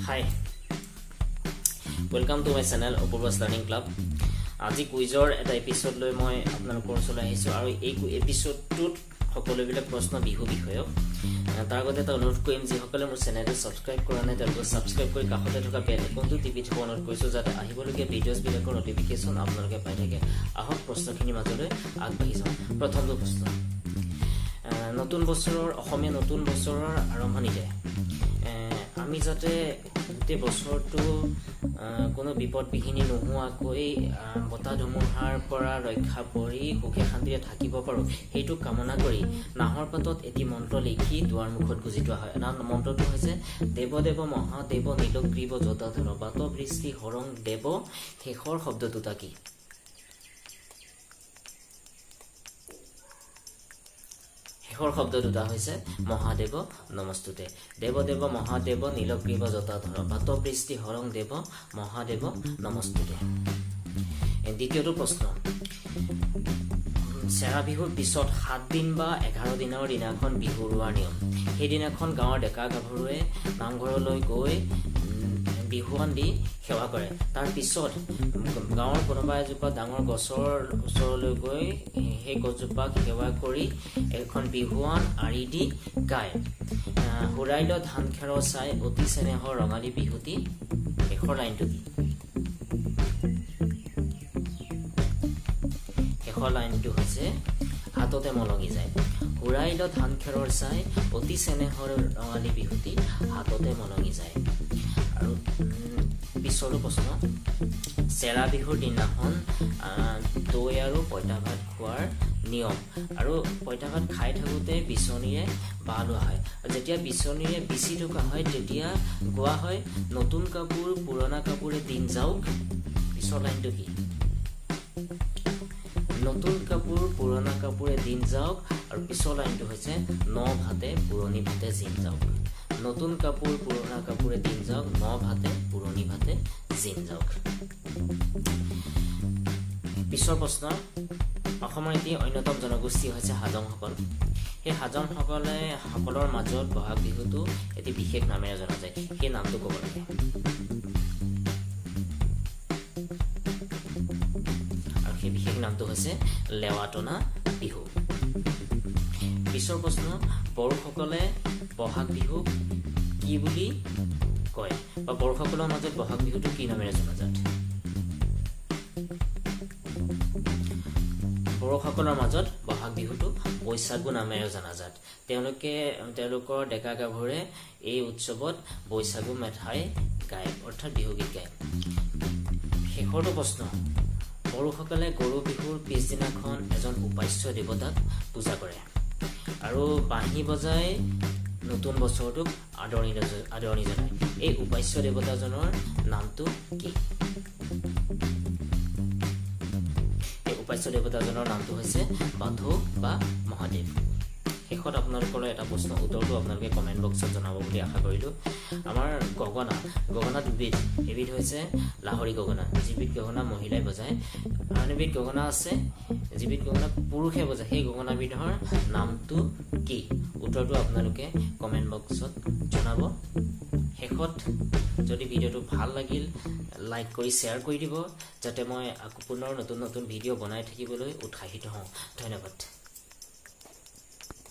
Hi, welcome to my channel Apurba's learning club. আজি কুইজৰ এটা episode লৈ মই আপোনালোকৰ ওচৰলৈ আহিছোঁ আৰু এই এপিছ'ডটোত সকলোবিলাক প্ৰশ্ন বিহু বিষয়ক। তাৰ আগতে এটা অনুৰোধ কৰিম, যিসকলে মোৰ চেনেলটো ছাবস্ক্ৰাইব কৰা নাই, তেওঁলোকে ছাবস্ক্ৰাইব কৰি কাষতে থকা বেল আইকনটো টিপি থব অনুৰোধ কৰিছোঁ, যাতে আহিবলগীয়া ভিডিঅ'জবিলাকৰ নটিফিকেশ্যন আপোনালোকে পাই থাকে। আহক, প্ৰশ্নখিনিৰ মাজলৈ আগবাঢ়ি যাওঁ। প্ৰথমটো প্ৰশ্ন, নতুন বছৰৰ, অসমীয়া নতুন বছৰৰ আৰম্ভণিতে আমি যাতে গোটেই বছৰটো কোনো বিপদ বিঘিনি নোহোৱাকৈ, বতাহ ধুমুহাৰ পৰা ৰক্ষা পৰি সুখে শান্তিৰে থাকিব পাৰোঁ, সেইটো কামনা কৰি নাহৰ পাতত এটি মন্ত্ৰ লিখি দুৱাৰ মুখত গুজি থোৱা হয়। নাম মন্ত্ৰটো হৈছে "দেৱ দেৱ মহাদেৱ নীলগ্ৰীৱ জটাধৰ বাত বৃষ্টি হৰং দেৱ"। শেষৰ শব্দ দুটা কি? শেষৰ শব্দ দুটা হৈছে "মহাদেৱ নমস্তুতে"। "দেৱ দেৱ মহাদেৱ নীলগ্ৰীৱ জটাধৰ বাত বৃষ্টি হৰং দেৱ মহাদেৱ নমস্তুতে"। দ্বিতীয়টো প্ৰশ্ন, চেৰা বিহুৰ পিছত 7 দিন বা 11 দিনৰ দিনাখন বিহু ৰোৱাৰ নিয়ম। সেইদিনাখন গাঁৱৰ ডেকা গাভৰুৱে নামঘৰলৈ গৈ বিহুৱান দি সেৱা কৰে। তাৰ পিছত গাঁৱৰ কোনোবা এজোপা ডাঙৰ গছৰ ওচৰলৈ গৈ সেই গছজোপাক সেৱা কৰি এখন বিহুৱান আঁৰি দি গায়, "হুৰাইল ধান খেৰ চাই অতি চেনেহৰ ৰঙালী বিহুটি"। শেষৰ লাইনটো কি? শেষৰ লাইনটো হৈছে "হাততে মলঙি যায়"। "হুৰাইল ধান খেৰৰ চাই অতি চেনেহৰ ৰঙালী বিহুটি হাততে মলঙি যায়"। আৰু পিছৰো প্ৰশ্ন, চেৰা বিহুৰ দিনাখন দৈ আৰু পঁইতা ভাত খোৱাৰ নিয়ম আৰু পঁইতা ভাত খাই থাকোঁতে বিচনীৰে বাহ লোৱা হয় আৰু যেতিয়া বিচনীৰে বিচি থকা হয়, তেতিয়া গোৱা হয়, "নতুন কাপোৰ পুৰণা কাপোৰে দিন যাওক"। পিছৰ লাইনটো কি? "নতুন কাপোৰ পুৰণা কাপোৰে দিন যাওক" আৰু পিছৰ লাইনটো হৈছে "ন ভাতে পুৰণি ভাতে জিন যাওক"। "নতুন কাপোৰ পুৰণা কাপোৰে দিন যাওক, ন ভাতে পুৰণি ভাতে জিন যাওক"। পিছৰ প্ৰশ্ন, অসমৰ এটি অন্যতম জনগোষ্ঠী হৈছে হাজংসকল। সেই সকলৰ মাজত বহাগ বিহুটো এটি বিশেষ নামেৰে জনা যায়। সেই নামটো ক'ব লাগে আৰু সেই বিশেষ নামটো হৈছে লেৱাটনা বিহু। পিছৰ প্ৰশ্ন, বড়োসকলে বহাগ বিহুক কি বুলি কয় বা বড়োসকলৰ মাজত বহাগ বিহুটো কি নামেৰে জনাজাত? বড়োসকলৰ মাজত বহাগ বিহুটো বৈশাগু নামেৰে জনাজাত। তেওঁলোকে তেওঁলোকৰ ডেকা গাভৰুৱে এই উৎসৱত বৈশাগু মেথাই গায়, অৰ্থাৎ বিহুগীত গায়। শেষৰটো প্ৰশ্ন, বড়োসকলে গৰু বিহুৰ পিছদিনাখন এজন উপাস্য দেৱতাক পূজা কৰে আৰু বাঁহী বজাই নতুন বছৰটোক আদৰণি জনায়। এই উপাস্য দেৱতাজনৰ নামটো কি? এই উপাস্য দেৱতাজনৰ নামটো হৈছে বাথৌ বা মহাদেৱ। শেষত আপোনালোকলৈ এটা প্ৰশ্ন, উত্তৰটো আপোনালোকে কমেণ্ট বক্সত জনাব বুলি আশা কৰিলোঁ। আমাৰ গগনা, গগনা দুবিধ। এবিধ হৈছে লাহৰী গগনা, যিবিধ গগনা মহিলাই বজায়। আন এবিধ গগনা আছে, যিবিধ গগনা পুৰুষে বজায়। সেই গগনাবিধৰ নামটো কি? উত্তৰটো আপোনালোকে কমেণ্ট বক্সত জনাব। শেষত যদি ভিডিঅ'টো ভাল লাগিল, লাইক কৰি শ্বেয়াৰ কৰি দিব, যাতে মই আকৌ পুনৰ নতুন নতুন ভিডিঅ' বনাই থাকিবলৈ উৎসাহিত হওঁ। ধন্যবাদ।